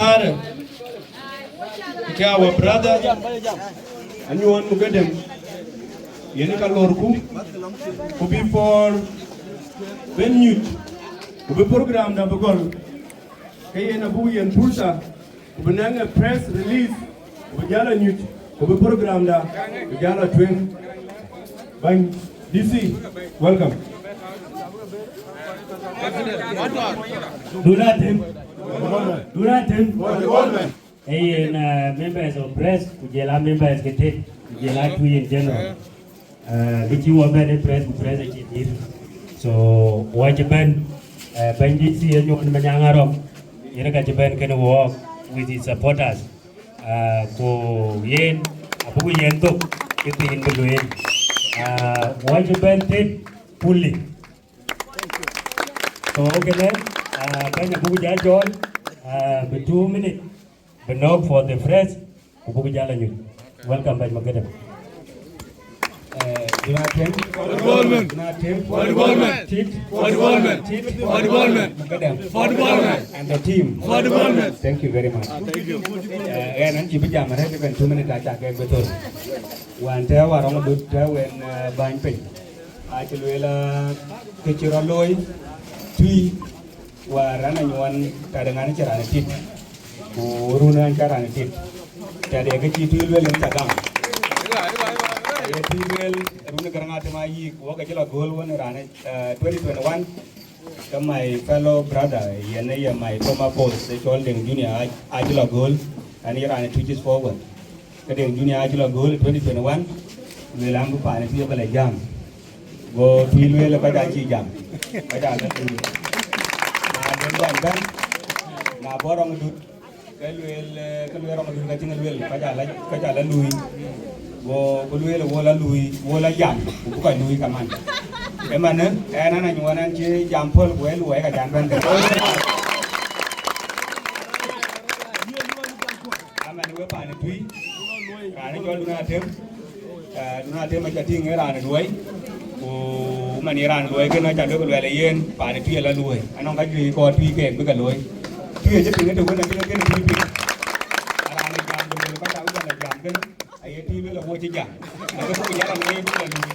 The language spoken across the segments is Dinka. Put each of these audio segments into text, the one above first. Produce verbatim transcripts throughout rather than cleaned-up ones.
Are, ke our brother, Anyuɔɔn Mugadem, yen ka lorku, ku before ben nyuc, ku bï program da bï gɔl, ke yen abuk yen pursa, ku bï naŋ a press release, ku bï jal a nyuc, ku bï program da bï jal a tueŋ. Bany D C, welcome. Duna tem. Duna tem. Ee yen, uh, members of press, ku jël a members ke tet, ku jël a tui in general. Uh, kë cï wɔ bɛ̈n ë press, ku press acï dhil. So, wɔ cï bɛ̈n, uh, bɛ̈ny D C Anyuɔɔn Manyaŋ Arɔk, yen ka cï bɛ̈n kënë wɔɔk with his supporters. Uh, ku yen, abuku yen thok, kë thiin bï lueel. Uh, wɔ cï bɛ̈n tet fully. So, kënë, uh, bɛ̈ny abuku ja cɔɔl, uh, bï two minutes, bï nɔ̈k for the press, ku buku jal a nyuc. Welcome, bɛ̈ny Mugadem. Eh, Duna tem. For development. Duna tem. For development. Tit. For development. Tit. For development. Mugadem. For development. And the team. For development. Thank you very much. Ah, thank you. Eh, ɣɛn an cï bï jam arëët, even two minutes acä ke bï thöl. Wään tɛ̈ warɔŋ dut tɛ̈ wen, eh, bäny piny. Acï lueel, ah, kë cï rɔt looi, tui, wäär an Anyuɔɔn, tɛ̈dë ŋan cï raan tit, ku run an cä raan tit. Tɛ̈dë kë cï tui lueel en cä gam. Ye tui lueel, run ë Garaŋ Atem ayïk, wok acï lɔ gööl wën raan, eh, twenty twenty-one, ke my fellow brother, yen ye my former boss, de cɔl Deŋ Junior, a-, acï lɔ gööl, an ye raan Twic is forward. Ke Deŋ Junior acï lɔ gööl twenty twenty-one, lueel an bï paan ë Twic ë bɛ lɔ jam. Go Twic lueel kɔc acï jam, kɔc aa lɔ luui. Na ben gɔl bɛ̈n, na bɔ̈ rɔŋ dut, ke lueel, eh, ke lueel rɔŋ dut ka cïn lueel, kɔc aa lɔ, kɔc aa lɔ luui. Go, go lueel wo lɔ luui, wo lɔ jam, ku bï kɔc luui kaman. Ëmanë, ɣɛn an Anyuɔɔn an cï jam pɔ̈l ku ë luɔi ka can bɛ̈n ke. Aman we paan ë Twic, raan ë cɔl Duna Tem, eh, Duna Tem acä tïŋ ë raan ë luɔi, ku man ye raan ë luɔi kënë acä duëkï luɛl ë yen paan ë Twic ala luɔi, anɔŋ ka juëc kɔɔr Twic keek bï ke looi. Twic acï piŋ ëtök kënë, piŋ ë kënë Twic piŋ. Raan ë jam duëkï ka cä bï bɛ̈n la jam kënë, aye Twic lueel awo cï jam. Aye buk jam aye buk la luui.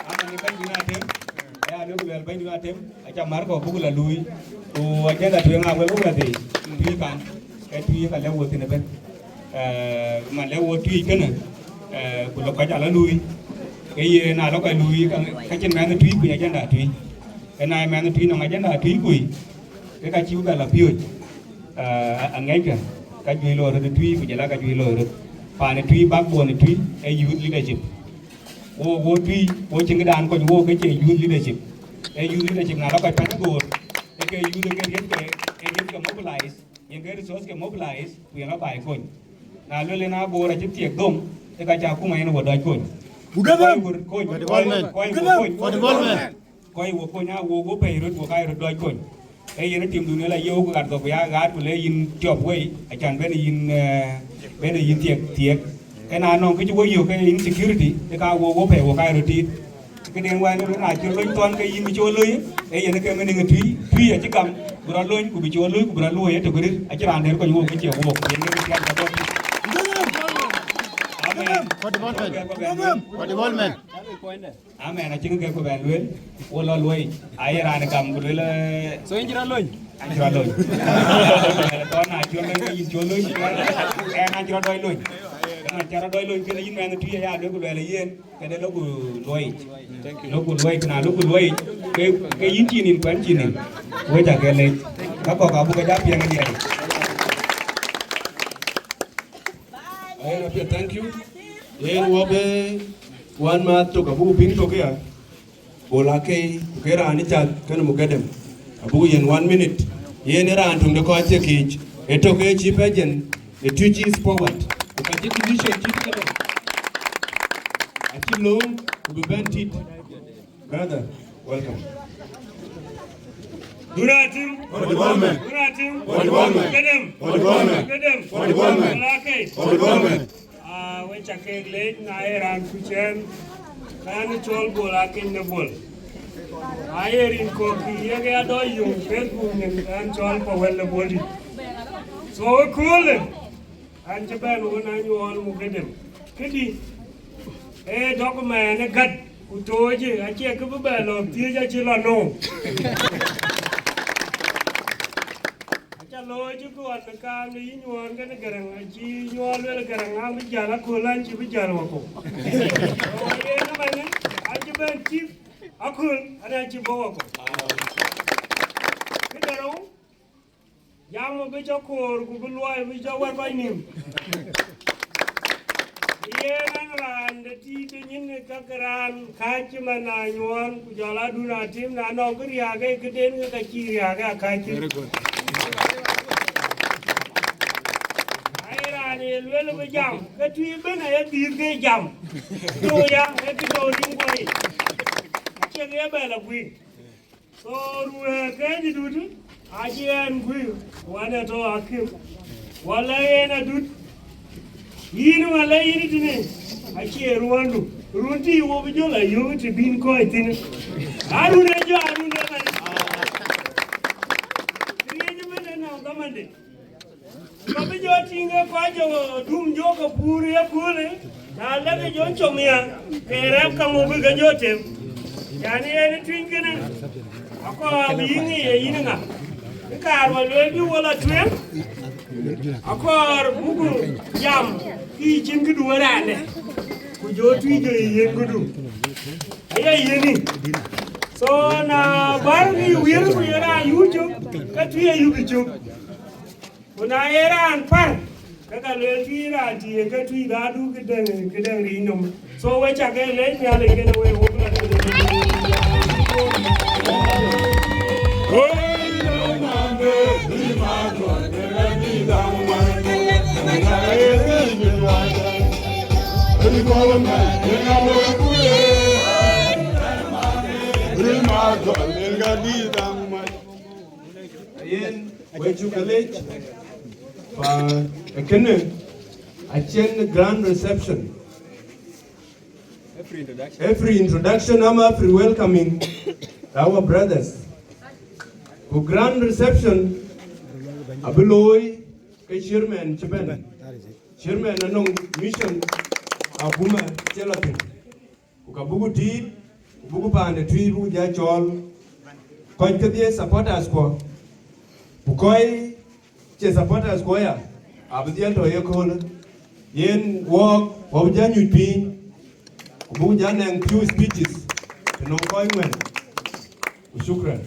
Aman ë bɛ̈ny Duna Tem, aya duëkï luɛl bɛ̈ny Duna Tem, acä mär kɔ̈k buk la luui. Ku ajenda tueŋ aa wek buk la dhil, Twic kan. Ke Twic ka lɛ̈k wo thïn ëbën. Eh, man lɛ̈k wo Twic kënë, eh, ku lɔ kɔc ala luui. Ke ye na lɔ kɔc luui, ka, ka cïn mɛnh Twic kuc ajenda Twic. Ke na ye mɛnh Twic nɔŋ ajenda Twic kuc, ke ka cï bï bɛ lɔ piööc. Eh, a-, aŋiɛckë, ka juëc looi röt ë Twic, ku jɔl a ka juëc looi röt. Paan ë Twic, backbone ë Twic, ee youth leadership. Wo, wo Twic, wo cïn këdan kony wo ke cie youth leadership. Ee youth leadership na lɔ kɔc pɛ̈n ë goor, ee ke youth ee ke riɛ̈nkë, ee riɛ̈nkë mobilize. Yen ke resource ke mobilize, ku yen abaai kony. Na lueel en aboor acï thiek dhoŋ, ke ka cä akuma yen wo dɔc kony. Bugadem. Kony wo kony. For development. Kony wo kony. For development. Kony wo kony a wo, wo pɛ̈i röt, wo ka ye röt dɔc kony. Ee yen tim dun ë la ye wo gat gɔk ya gat, ku le yïn tiɔp wei, acan ben yïn, eh, ben yïn thiek, thiek. Ke na nɔŋ kë cï wo yök ke insecurity, ke ka wo, wo pɛ̈i wo ka ye röt tiit. Këden wɛn ë na cï lony thɔn ke yïn bï cï wo lony, ee yen ke meaning ë Twic, Twic acï gam, bï rɔt lony, ku bï cï wo lony, ku bï rɔt luɔ̈i ëtök rït, acïn raan dɛ̈t kony wook ke cie wook, yen ke tiɛm ka bɔ̈. Amen. For development. For development. Amen. Acïn kë ku bɛn lueel, wo lɔ luɔi, aye raan gam ku lueel, eh, so yïn cï rɔt lony? An cï rɔt lony. Thɔn na cï rɔt lony ke yïn cï wo lony, ɛn an cï rɔt dɔc lony. Ëmën cä rɔt dɔc lony kënë yïn mɛnh Twic aya lueel ku luɛɛl ë yen. Këde lok ku luɔi yic. Thank you. Lok ku luɔi yic, ku na lok ku luɔi yic, ke, ke yïn cïn nin, ku ɛn cïn nin. Wek ca ke lec. Ka kɔ̈k abuk ke ja piɛŋ ë diɛɛr. Ayen apiɛth, thank you. Yen wɔ bë wan ma thok abuk piŋ thok ya. Bol Akei, ku ke raan ë cath kënë Mugadem. Abuk yen one minute. Yen ë raan töŋ de kɔc thiek yiic. Ë tök ë cï pɛ̈c yen. Ë Twic is forward. Ku ka cï division cït kënë. Acï lööm, ku bï bɛ̈n tit. Brother, welcome. Duna tim. For development. Duna tim. For development. Kedem. For development. Kedem. For development. Wala ke. For development. Ah, we ca ke leec na ye raan kuc ɛn, ka ɛn cɔl Bol Akeny de Bol. Aye rin kɔ̈k kï yek ya dɔc yöŋ Facebook nyin, ka ɛn cɔl Pawel de Bol dït. So, ëköölë, an cï bɛ̈n ɣön anyuɔɔn muk kedem. Këdï, ee document ë gät, ku tooc ë, acie kë bï bɛ lɔ thiëëc acï lɔ nou. Aca looi cï kuɔn në kaam de yï nyuɔɔn kenë Gäräŋ, acï nyuɔɔn luel Gäräŋ an bï jäl aköl, an cï bï jäl wakɔ̈u. So, yen ëmënë, acï bɛ̈n tïk aköl, an acï bɔ̈ wakɔ̈u. Këde rou, jam bï cɔk koor, ku bï luɔi bï cɔk wär kɔc nïïm. Yen an raan de tiit de nyin, ka ke raan kääc cï man na nyuɔɔn, ku jɔl adun atim, na nɔŋ kë riääk, ee këden ke ka cï riääk, ee akääc thïn. Very good. Ai raan ye luel bï jam, ke tui ëbën aye dhiëth ke jam. Tui ya, ee kë tɔ̈u rin kuɔi. Acie ke ye bɛ la guiir. So, ruɛɛr ke dït dut, acï ɛn guiir, wan ë tɔ̈ akïm. Wala yen adut, yïn wala yïn tënë, acie ruɔndu. Run tï wo bï jɔl ayök të bïn kɔc thïn. Arun ë jɔ, arun ë bɛ̈n. Riëëc ëbën ë nɔm dhamande. Ka bï jɔ tïŋ ke kɔc jɔ dum jɔ ke puur ye köölë, na lɛ̈k jɔ com ya, ke rɛ̈p kaŋ wo bï ke jɔ tem. Yan yen tuny kënë, akɔɔr abï yïn ŋic ye yïn ŋa. Kë kaar wä lueel bï wo la tueŋ, akɔɔr buku jam, kï cïn këdu wä raan dɛ. Ku jɔ tui jɔ yï yen këdu. Aye yeni. So, na bär kï wiër ku ye raan yuc cök, ke tui ayuk cök. Ku na ye raan pär, ke ka lueel tui raan tï ye ke tui dhadu këdäŋ, këdäŋ ric nɔm. So we ca ke leec Nhialic kenë wek wok la. Yen, we cuk leec, pa, kënë, acïn grand reception. Every introduction. Every introduction, I'm every welcoming our brothers. Ku grand reception, abï looi ke chairman cï bɛ̈n. Chairman anɔŋ mission, akuma cï lɔ thïn. Ku ka buku tiit, ku buku paande tui, buku ja cɔɔl. Kɔc kedhie supporters kuɔ. Ku kɔc cie supporters kuɔ ya, abï dhiɛl tɔ ye köölë. Yen wɔɔk, wɔ bï ja nyuc piny. Ku buku ja nɛŋ few speeches, të nɔŋ kɔc ŋuɛ̈n. Ku shukran.